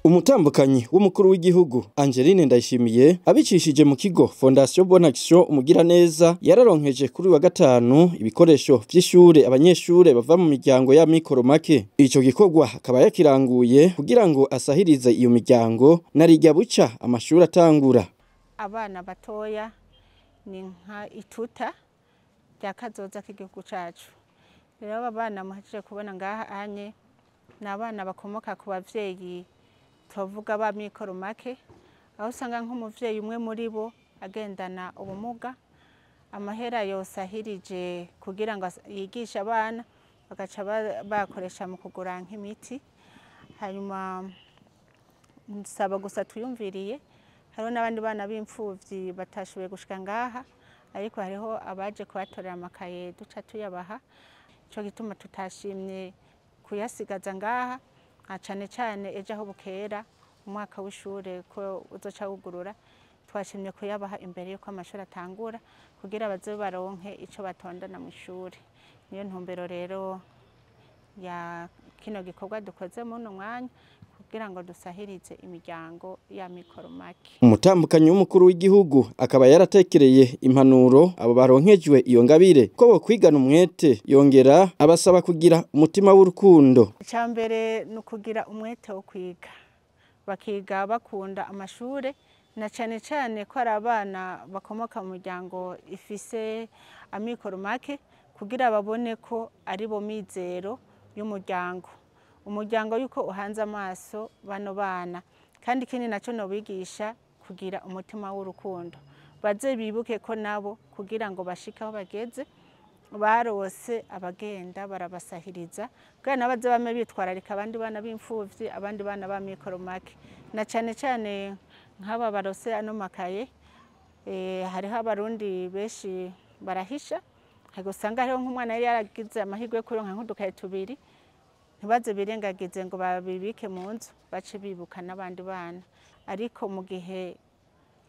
Umutambukanyi w'umukuru w'igihugu Angeline Ndayishimiye abicishije mu kigo Fondation Bonne Action Umugiraneza yararonkeje kuri wa gatanu ibikoresho vy'ishure abanyeshure bava mu miryango ya mikoro make. Ico gikorwa akaba yakiranguye kugira ngo asahirize iyo miryango narijya buca amashuri atangura. Abana batoya ni nka ituta rya kazoza k'igihugu cacu. Rero aba bana muhejeje kubona ngaha anye ni abana bakomoka ku bavyeyi tuvuga ba mikoro make, aho usanga nk'umuvyeyi umwe muri bo agendana ubumuga, amahera yose ahirije kugira ngo yigishe abana bagaca bakoresha mu kugura nk'imiti. Hanyuma nsaba gusa tuyumviriye, hariho n'abandi bana b'imfuvyi batashoboye gushika ngaha, ariko hariho abaje kubatorera amakaye duca tuyabaha. Ico gituma tutashimye kuyasigaza ngaha, cane cane ejo aho bukera umwaka w'ishure ko uzoca wugurura, twashimye kuyabaha imbere yuko amashuri atangura kugira baze baronke ico batondana mu ishure. Niyo ntumbero rero ya kino gikorwa dukoze muno mwanya kugira ngo dusahirize imiryango ya mikoro make. Umutambukanyi w'umukuru w'igihugu akaba yaratekereye impanuro abo baronkejwe iyo ngabire ko bo kwigana umwete, yongera abasaba kugira umutima w'urukundo. Icambere ni ukugira umwete wo kwiga, bakiga bakunda amashure, na cane cane ko ari abana bakomoka mu miryango ifise amikoro make, kugira babone ko ari bo mizero y'umuryango. Umuryango yuko uhanze amaso bano bana. Kandi ikindi naco nobigisha kugira umutima w'urukundo, baze bibuke ko nabo kugira ngo bashike aho bageze barose abagenda barabasahiriza, kugira nabo baze bame bitwararika abandi bana b'imfuvyi, abandi bana ba mikoro make, na cane cane nk'aba barose ano makaye. Hariho abarundi benshi barahisha, usanga hariho nk'umwana yari yaragize amahirwe yo kuronka nk'udukaye tubiri, ntibaze birengagize ngo babibike mu nzu bace bibuka n'abandi bana. Ariko mu gihe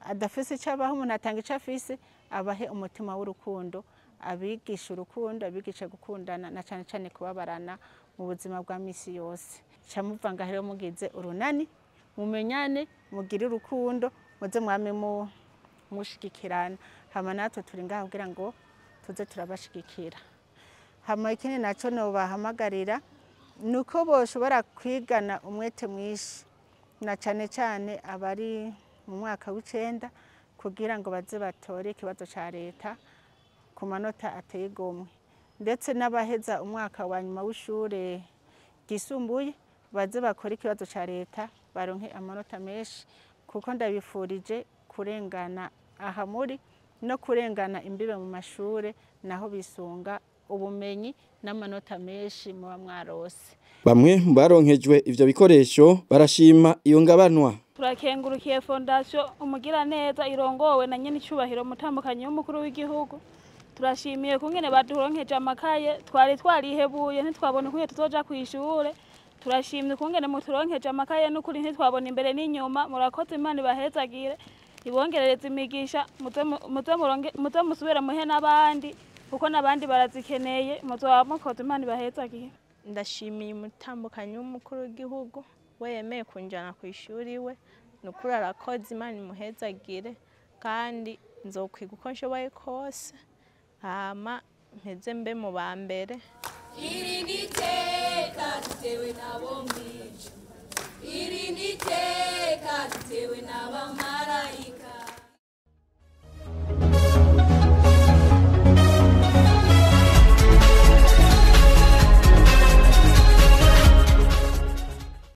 adafise ico abaha, umuntu atanga ico afise, abahe umutima w'urukundo, abigishe urukundo, abigishe gukundana na cane cane kubabarana mu buzima bwa misi yose. Ca muvanga rero mugize urunani, mumenyane, mugire urukundo, muze mwame mushigikirana. Hama natwe turi ngaha kugira ngo tuze turabashigikira. Hama ikindi naco nobahamagarira nuko boshobora kwigana umwete mwinshi, na cane cane abari mu mwaka w'icenda, kugira ngo baze batore ikibazo ca leta ku manota ateye igomwe, ndetse n'abaheza umwaka wa nyuma w'ishure ryisumbuye baze bakore ikibazo ca leta baronke amanota menshi, kuko ndabifurije kurengana aha muri no kurengana imbibe mu mashure, naho bisunga ubumenyi n'amanota menshi muba mwarose. Bamwe mu baronkejwe ivyo bikoresho barashima iyo ngabanwa. Turakengurukiye Fondation Umugiraneza irongowe na nyene icubahiro umutambukanyi w'umukuru w'igihugu. Turashimiye kungene baduronkeje amakaye, twari twarihebuye ntitwabona ukuntu tuzoja kw'ishure. Turashimye kungene muturonkeje amakaye, n'ukuri ntitwabona imbere n'inyuma. Murakoze, Imana ibahezagire, ibongerereze imigisha, muze musubire muhe n'abandi, kuko n'abandi barazikeneye. Muzoba mukoze, Imana ibahezagire. Ndashimiye umutambukanyi w'umukuru w'igihugu we yemeye kunjana ku ishuri we, nukuri arakoze, Imana imuhezagire, kandi nzokwiga uko nshoboye kose, hama mpeze mbe mu ba mbere. Iri ni iteka dutewe nabo mw'ijuru.